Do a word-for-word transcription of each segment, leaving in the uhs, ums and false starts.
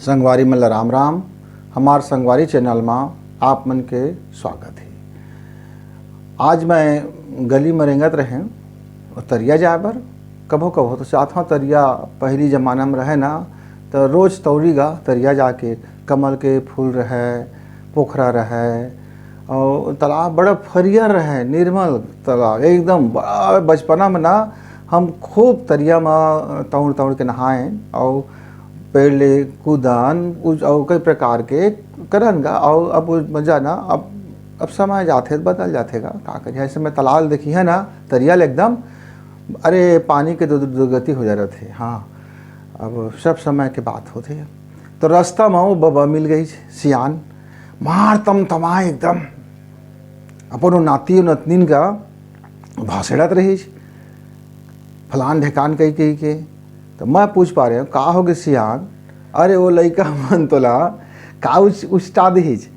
संगवारी मन ल राम राम। हमार संगवारी चैनल मा आप मन के स्वागत हे। आज मैं गली म रेंगत रहें तरिया जाए बर। कभो कभो तो जात हौं तरिया, पहिली जमाना म रहे ना, त रोज तौरी गा तरिया जाके, कमल के फूल रहे, पोखरा रहे, और तालाब बड़ा फरिया रहे, निर्मल तालाब एकदम। बड़ा बचपना में ना हम खूब तरिया में तौड़ तौड़ के नहाए, और पेड़ ले कूदन, उज-, और कई प्रकार के करन गा। और अब वो मजा ना, अब अब समय जाथे त बदल जाथे गा, का करिए। ऐसे में तालाब देखी है ना, तरिया ले एकदम, अरे, पानी के दु-, दुर्गति हो जा रहे थे। हाँ, अब सब समय के बात होथे। तो रास्ता में वो बबा मिल गई, सियान, मार तम तमाए एकदम, अपन वो नाती नतनीन का भाषेड़त रहीस, फलान ढेकान कही कही के। तो मैं पूछ पा रहे हूँ, "का हो गे सियान?" "अरे, वो लइका मन तोला का उच-, उचटा दिहिस?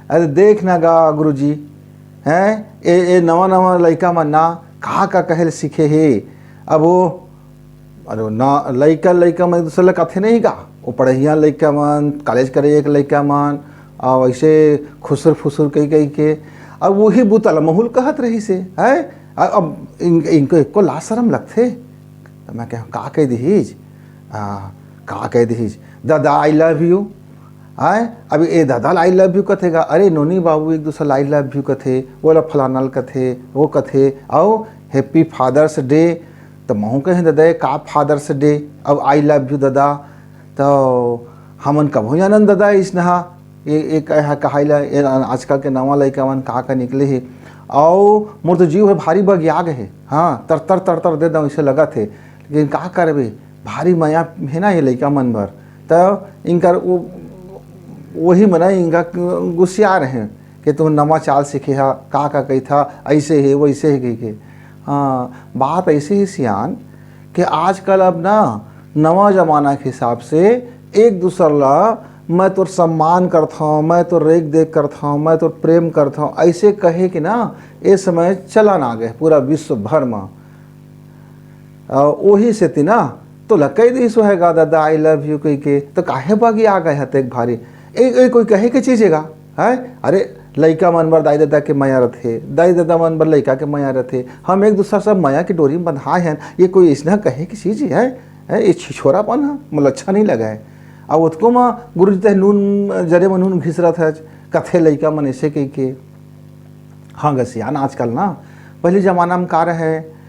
अरे, देख ना गा गुरुजी, हैं, ए, ए नवा नवा लइका मन ना का का कहे ल सीखे हे।" अब वो, अरे, वो ना, लइका, लइका मन एक दूसर ल कथे नहीं का, वो पढ़इया लइका मन, कॉलेज करे एक लइका मन, और ऐसे खुसुर फुसुर कही कही के, अब वही बुता ल महूँ ल कहत रहिस हे, हैं? अ-, अब इन-, इनको एको लाज शरम लगथे। त मैं कहेंव, "का कह दिहिस?" आ, का कह दिहिस? "दादा, I love you।" आय, अब ए दादा ल I love you कथे गा, अरे नोनी बाबू एक दूसर ल I love you कथे, वो ला फलाना ल कथे, वो कथे, अउ Happy Father's Day, त महूँ कहें, "दादा, ये का Father's Day, अब I love you दादा?" त हमन कभो जानन दादा, इसनहा, ये, ये कहा-, कहाई ला, ये आजकल के नवा लइका मन का का निकले हे, अउ मोर तो जीव हे भारी बगिया गे हे, हाँ, तर तर तर तर दे दम, ऐसे लगत हे, लेकिन का करबे, भारी मया हे ना ये लइका मन बर, त इनकर वो, वही मन इनका गुस्सिया रहे कि तुम नवा चाल सीखे हा, का का कही था, ऐसे हे, वैसे हे कही के। हाँ, बात ऐसे हे सियान कि आजकल अब ना नवा जमाना के हिसाब से एक दूसर ला, "मैं तोर सम्मान करत हौं, मैं तोर रेख देख करत हौं, मैं तोर प्रेम करत हौं," ऐसे कहे के ना, ए समय चलन आ गे पूरा विश्व भर म। अ, ओही सेती ना, तोला कह दिस होही गा दादा, "I love you" कहि के, तो काहे बगिया गे हस अतेक भारी? ए, ए कोई कहे के चीज हे गा, हैं? अरे, लइका मन बर दाई ददा के मया रथे, दाई ददा मन बर लइका के मया रथे। हम एक दूसर सब मया के डोरी म बंधाए हन। ये कोई अइसना कहे के चीज हे? हैं? ये छिछोरापन ह, मोला अच्छा नहीं लगे। अब ओतको म गुरुजी तैं नून, जरे म नून घिसरत हस, कथे लइका मन ऐसे कहि के। हाँ गा सियान, आजकल ना, पहली जमाना म का रहे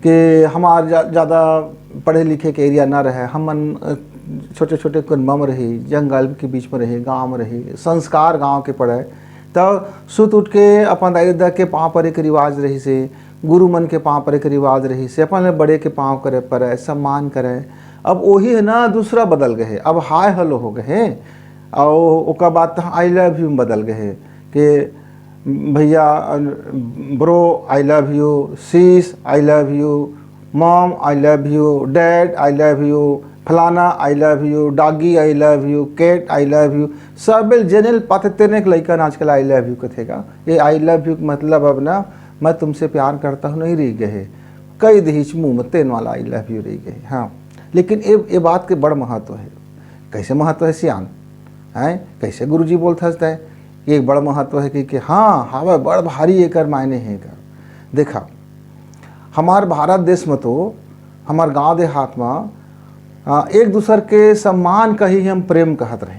कि हमार जा-, ज्यादा पढ़े लिखे के एरिया ना रहे, हमन, अ, छोटे-छोटे कुनबा म रही, जंगल के बीच म रही, गांव म रही, संस्कार गांव के पड़े, त सुत उठ के अपन दाई ददा के पांव परे के रिवाज रहिस हे, गुरु मन के पांव परे के रिवाज रहिस हे, अपन ले बड़े के पांव करे परे, सम्मान करे। अब ओही हे ना, दूसरा बदल गे हे, अब हाय हेलो हो गे हे, अउ ओकर बाद त I love you म बदल गे हे कि भैया, bro, I love you, sis, I love you, mom, I love you, dad, I love you, फलाना, I love you, doggy, I love you, cat, I love you। सब जेने ल पाथे तेने के लइका न आजकल I love you कथे गा। ये I love you के मतलब अब ना, "मैं तुमसे प्यार करता हूँ" नहीं रहि गे हे, कहि दिहिस मुंह म तेन वाला I love you रहि गे हे। हाँ, लेकिन ये, ये बात के बड़ महत्व हे। कैसे महत्व हे सियान? हैं? कैसे गुरुजी बोलथस तैं? ये बड़ महत्व हे कि, कि हाँ, हावय, बड़ भारी एकर मायने हे एकर। देखा, हमार भारत देश म तो, हमार गांव देहात म, आ, एक दूसर के सम्मान कही हम प्रेम कहत रहे,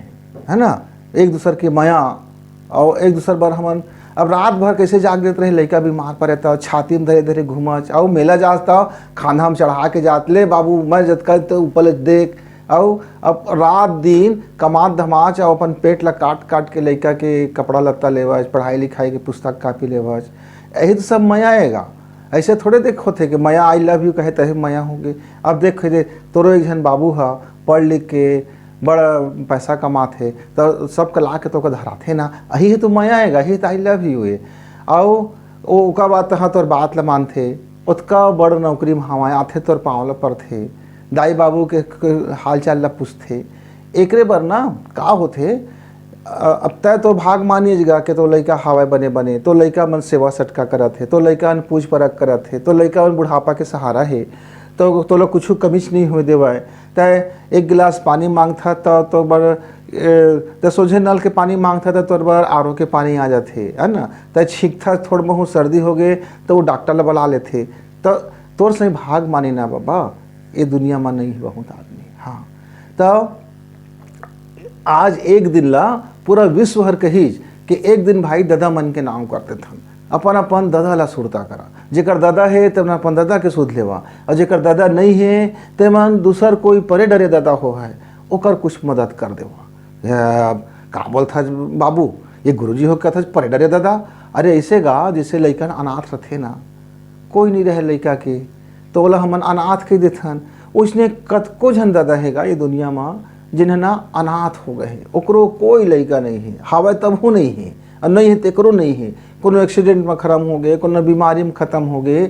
है ना? एक दूसर के मया, अउ एक दूसर बर हमन अब रात भर कैसे जाग देत रहे, लइका बीमार परे त छाती म धरे धरे घूमच, अउ मेला जास त खांधा म चढ़ा के जात, "ले बाबू, मैं जतका ते ऊपर ले देख।" अउ अब रात दिन कमात धमाच अउ अपन पेट ला काट काट के लइका के कपड़ा लत्ता लेवच, पढ़ाई लिखाई के पुस्तक कापी लेवच। यही तो सब मया आएगा। ऐसे थोड़े देख होथे कि मया I love you कहे तहे मया होगे। अब देख दे, तोरो एक झन बाबू ह पढ़ लिख के बड़ पैसा कमात हे, त सबके ला के तोके धराथे ना, अही हे तो मया आएगा, अही तो I love you हे। अउ ओ, ओकर बाद तहाँ तोर बात ल मानथे, ओतका बड़ नौकरी म हवय, आथे तोर पाँव ल परथे, दाई बाबू के, के हाल चाल ल पूछथे। एकरे बर ना का होथे, अ, अब तैं तो भाग मानिस गा के तो लइका हवय बने बने, तो लइका मन सेवा सटका करत हे, तो लइका मन पूछ परख करत हे, तो लइका मन बुढ़ापा के सहारा हे, तो तोला कुछु कमीच नहीं होय देवय। तैं एक गिलास पानी मांगथा त तो बर ए, त सोझे नल के पानी मांगथा त तोर बर आरओ के पानी आ जाथे, है ना? त छींकथा, थोड़ बहुत सर्दी हो गे त वो डॉक्टर ला बला लेथे। त तोर सही भाग माने ना बाबा, ये दुनिया म नहीं बहुत आदमी। हाँ, त आज एक दिन ला पूरा विश्व हर कहिस कि एक दिन भाई ददा मन के नाम कर देथन, अपन अपन ददा ला सुरता करा। जेकर ददा हे, तेमन अपन ददा के सुध लेवा, और जेकर ददा नहीं हे, तेमन दूसर कोई परे डरे ददा हो है, ओकर कुछ मदद कर देवा। या, का बोलथा बाबू, ये गुरुजी हो कथस परे डरे ददा? अरे ऐसे गा, जैसे लइकन अनाथ रथे ना, कोई नहीं रहे लइका के, तो ओला हमन अनाथ कह देथन। उसने कतको झन ददा हे गा ये दुनिया म, जिन्हें ना अनाथ हो गए हे, ओकरो कोई लइका नहीं है, हावय तबहू नहीं है, और नहीं है तेकरो नहीं है। कोनो एक्सीडेंट में खत्म हो गए, कोनो बीमारी में खत्म हो गए,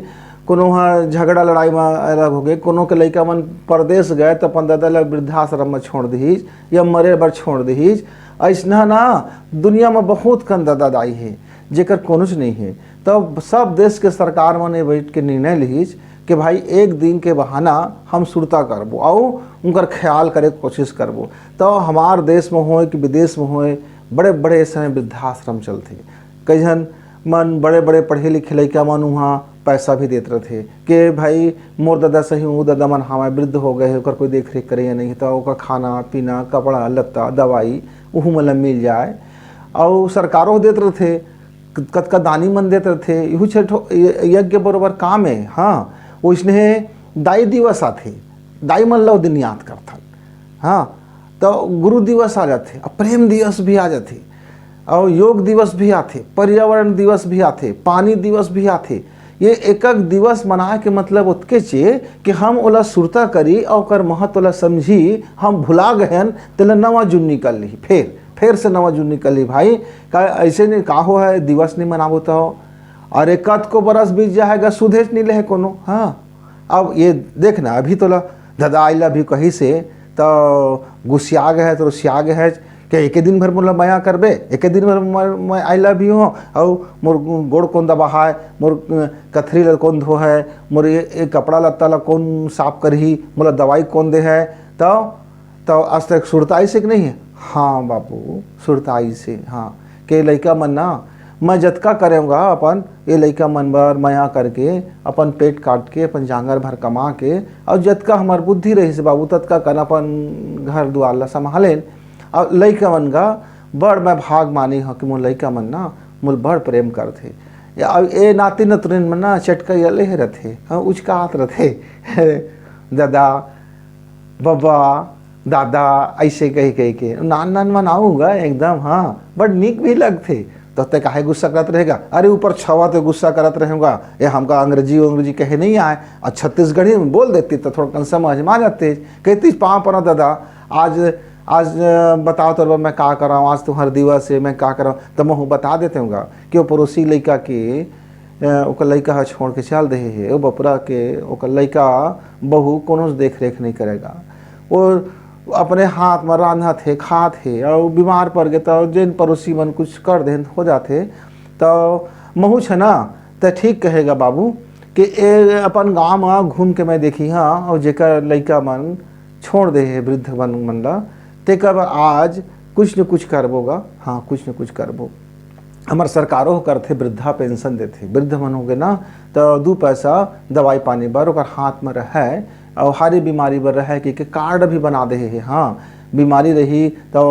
कोनो ह झगड़ा लड़ाई में अलग हो गए, कोनो के लइका मन परदेश गए तो अपन ददा ला वृद्धाश्रम में छोड़ दीस या मरे बर छोड़ दीस। ऐसना ना दुनिया में बहुत कन ददा दाई है, जेकर कोनोच नहीं है। तब सब देश के सरकार मन ये बैठ के निर्णय लिहिस कि भाई एक दिन के बहाना हम सुरता करबो, अउ उनकर ख्याल करे के कोशिश करबो। तो हमार देश में होए कि विदेश में होए, बड़े बड़े ऐसे वृद्धाश्रम चलथे। कई झन मन बड़े बड़े पढ़े लिखे लइका मन उहाँ पैसा भी देत रथे कि भाई मोर ददा सही, वो ददा मन हमारे वृद्ध हो गए हैं, ओकर कोई देख रेख करे या नहीं, तो ओकर खाना पीना, कपड़ा लत्ता, दवाई, उहू मन ला मिल जाए। और सरकारों देत रथे, कतका दानी मन देत रथे, इहू छठ यज्ञ बरोबर काम है। हाँ, वो इसने दाई दिवस आथे, दाई मन ला ओ दिन याद करथन। हाँ, तो गुरु दिवस आ जाथे, अब प्रेम दिवस भी आ जाथे, और योग दिवस भी आथे, पर्यावरण दिवस भी आथे, पानी दिवस भी आथे। ये एक एक दिवस मनाए के मतलब ओतके चे कि हम ओला सुरता करी और ओकर महत्व ला समझी। हम भुला गए हन, तेला नवा जुन्नी कर ली, फिर फिर से नवा जुन्नी कर ली भाई। का ऐसे नहीं का हो है, दिवस नहीं मनाबो तो? अरे कतको बरस बीत जाएगा, सुधेच नहीं ले कोनो। हाँ, अब ये देखना, अभी तोला ददा आई लव यू कही से तो गुस्सिया गए है, तो रुसिया गए है कि एके दिन भर मोला मया करबे, एके दिन भर मोर, मैं आई लव यू हो, और मोर गोड़ कौन दबा है, मोर कथरी ला कौन धो है, मोर ये, ये कपड़ा लत्ता ला कौन साफ करही, मोला दवाई कौन दे है? तो तो आज तक सुरताई से कि नहीं है? हाँ बाबू, सुरताई से। हाँ, के लइका मन ना, मैं जतका करेंगा अपन ये लइका मन बर मया करके, अपन पेट काट के, अपन जांगर भर कमा के, और जतका हमार बुद्धि रही से बाबू, ततका कन अपन घर दुआर ला संभालेन। और लइका मन का बड़ मैं भाग मानी हूँ कि मोर लइका मन ना मोर बड़ प्रेम करथे। या अब ए नाती नतुनिन मन ना चटका यले हे रथे, हाँ, उचकात रथे। दादा, बबा, दादा, ऐसे कही कही के नान नान मन आऊँगा एकदम। हाँ, बड़ नीक भी लगथे। तो ते काहे गुस्सा करत रहेगा? अरे ऊपर छवा तो गुस्सा करत रहेगा, ये हमका अंग्रेजी अंग्रेजी कहे नहीं आए, और छत्तीसगढ़ी में बोल देती तो थोड़ा कन समझ में आ जाते। कहती पाँव परा दादा, आज आज बताओ तोर बर मैं का कराऊँ, आज तुम्हार दिवस है, मैं का कराऊँ? तो महू बता देते हूँ कि वो पड़ोसी लइका के ओकर लइका ह छोड़ के चल दे हे, ओ बपरा के ओकर लइका बहू कोनो देख रेख नहीं करेगा। वो अपने हाथ में रांधत हे, खात हे, और बीमार पड़ गए तो जेन पड़ोसी मन कुछ कर देन हो जाते। तो महू छ ना, ते ठीक कहेगा बाबू कि ए अपन गांव में घूम के मैं देखी हाँ, और जेकर लइका मन छोड़ दे हे वृद्ध मन मन ला, तेकर बर आज कुछ न कुछ करबो गा। हाँ, कुछ न कुछ करबो। हमर सरकारो ह करथे वृद्धा पेंशन देथे, वृद्ध मन होगे ना, त दू पैसा दवाई पानी बर ओकर हाथ म रहय, अउ हारी बीमारी बर रहय कहिके कार्ड भी बना दे हे। हाँ, बीमारी रही त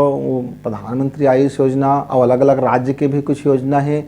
प्रधानमंत्री आयुष योजना अउ अलग-अलग राज्य के भी कुछ योजना हे,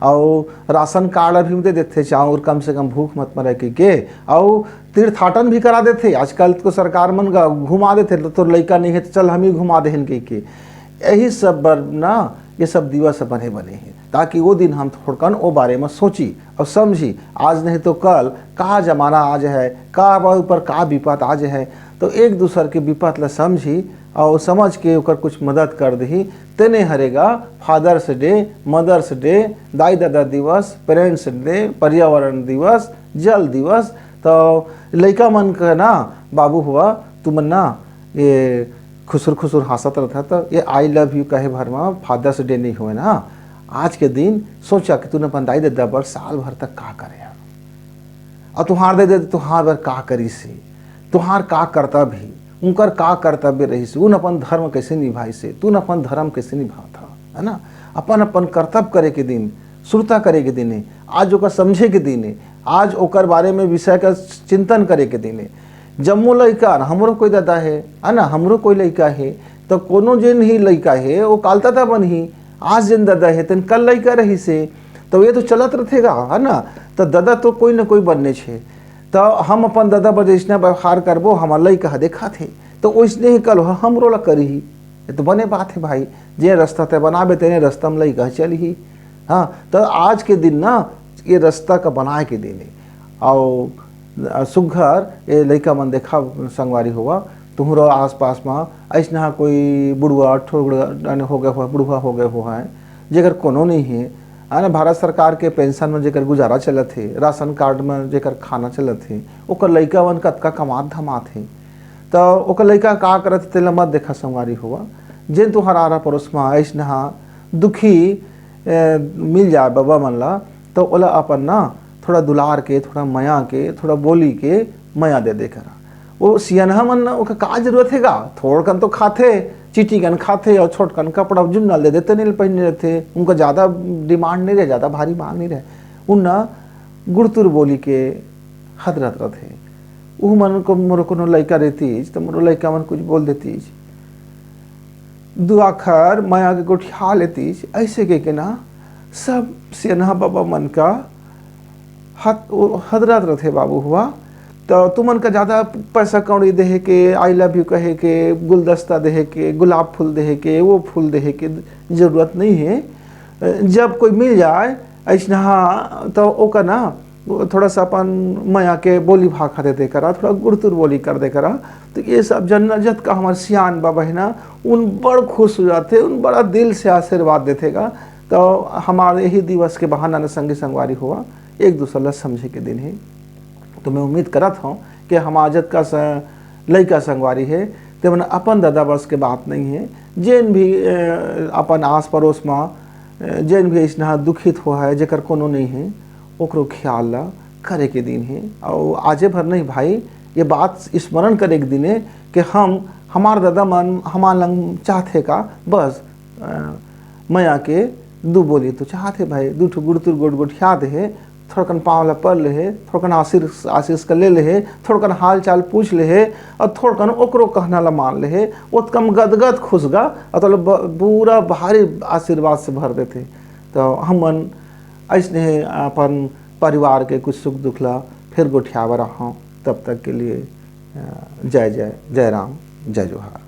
अउ राशन कार्ड भी दे देथे, चाउर कम से कम भूख मत मरे कहिके, अउ तीर्थाटन भी करा देथे। आजकल तो सरकार मन घुमा देथे, तो तोर लइका नहीं है तो चल हम ही घुमा देहन कहिके। यही सब बर ना ये सब दिवस बने बने हे, ताकि वो दिन हम थोड़कन ओ बारे में सोची और समझी। आज नहीं तो कल का जमाना आज है, का ऊपर का विपत आज है, तो एक दूसर के विपत ला समझी और समझ के ओकर कुछ मदद कर दही। तेने हरेगा फादर्स डे, मदर्स डे, दाई दादा दिवस, पेरेंट्स डे, पर्यावरण दिवस, जल दिवस। तो लइका मन का ना बाबू हुआ, तुमन ना ये खुसुर खुसुर हाँसत रहता, तो ये आई लव यू कहे भर में फादर्स डे नहीं हुए ना। आज के दिन सोचा कि तूने अपन दाई ददा बर साल भर तक का करे हव, और तुहार दाई ददा तुहार बर का करी से, तुहार का करता भी, उनकर का कर्तव्य रहिस, उन अपन धर्म कइसे निभाइस हे, तुन अपन धर्म कइसे निभात हस, है ना? अपन अपन कर्तव्य करे के दिन, सुरता करे के दिन हे, आज ओकर समझे के दिन हे, आज ओकर बारे में विषय का चिंतन करे के दिन हे। जम्मो लइका, हमरो कोई ददा हे, है ना, हमरो कोई लइका हे, तो कोनो जेन ही लइका हे, वो काल ददा बनही। आज जेन ददा हे, तेन कल लइका रहिस हे, तो ये तो चलत रथे गा, है ना? तो ददा तो कोई न कोई बनने छे। तो हम अपन ददा बर जइसना व्यवहार करबो, हमर लइका ह देखत हे, तो ओइसने ही कल ह हमरो ला करही। ये तो बने बात हे भाई, जे रस्ता तैं बनाबे, तेने रस्ता में लइका ह चलही। हाँ, तो आज के दिन ना, ये रस्ता का बनाए के दिन हे। अउ सुघर ये लइका मन देखा, संगवारी होवा, तुहरो आसपास में अइसना कोई बुढ़वा, ठोगड़ा, यानी हो गए हुआ, बुढ़वा हो गए हुआ है, जेकर कोनो नहीं है, है ना, भारत सरकार के पेंशन में जेकर गुजारा चलत हे, राशन कार्ड में जेकर खाना चलत हे, ओकर लइका मन कतका कमात धमात हे, तो ओकर लइका का करत हे, तेला मत देखा, संगवारी होवा। जेन तुहर आरा पड़ोस में अइसना दुखी, ए, मिल जाए बबा मन ला, तो ओला अपन ना थोड़ा दुलार के, थोड़ा मया के, थोड़ा बोली के मया दे दे करा। वो सियनहा मन ना, ओकर का जरूरत हे गा? थोड़कन तो खाथे, चिटिकन खाथे, और छोटकन कपड़ा जुन्नल दे देते, नहीं पहने रहते। उनका ज़्यादा डिमांड नहीं रहे, ज़्यादा भारी मांग नहीं रहे। उन ना गुड़तुर बोली के हदरत रथे। उह मन को मोरो कोनो लइका रहतीस, तो मोरो लइका मन कुछ बोल देतीस, दू आखर मया के गोठिया लेतीस, ऐसे कह के ना सब सियनहा बाबा मन का हद-, हदरत रथे बाबू हुआ। तो तुमन का ज़्यादा पैसा कौड़ी देहे के, आई लव यू कहे के, गुलदस्ता देहे के, गुलाब फूल देहे के, वो फूल देहे के जरूरत नहीं है। जब कोई मिल जाए ऐसनहा, तो ओकर ना थोड़ा सा अपन मया के बोली भाखा दे दे करा, थोड़ा गुड़तुर बोली कर दे करा। तो ये सब जन जत का हमारे सियान बाबा है ना, उन बड़ खुश हो जाते, उन बड़ा दिल से आशीर्वाद देते का। तो हमारे यही दिवस के बहाना न संगी संगवारी हुआ, एक दूसरे ला समझे के दिन है। तो मैं उम्मीद करत हूँ कि हमार जत का स-, लइका संगवारी है, ते मन अपन दादा बस के बात नहीं है। जेन भी, अ, अपन आस पड़ोस में, अ, जेन भी ऐसना दुखित हो है, जेकर कोनो नहीं है, ओकरो ख्याल ला करे के दिन है। और आजे भर नहीं भाई, ये बात स्मरण करे के दिन है कि हम, हमार दादा मन हमार लंग चाहते का, बस, अ, मया के दू बोली तो चाहते भाई, दू ठो गुड़तुर गोट गोठिया दे है, थोड़कन पाँव ला पर ले हे, थोड़कन आशीष, आशीष का ले ले हे, थोड़कन हाल चाल पूछ ले हे, और थोड़कन ओकरो कहना ला मान ले हे, ओतकम गदगद खुश गा, और तोला ब-, पूरा भारी आशीर्वाद से भर देथे। तो हमन ऐसने हे अपन परिवार के कुछ सुख दुख ला फिर गोठियावर रहूँ। तब तक के लिए, अ, जय जय, जय राम, जय जोहार।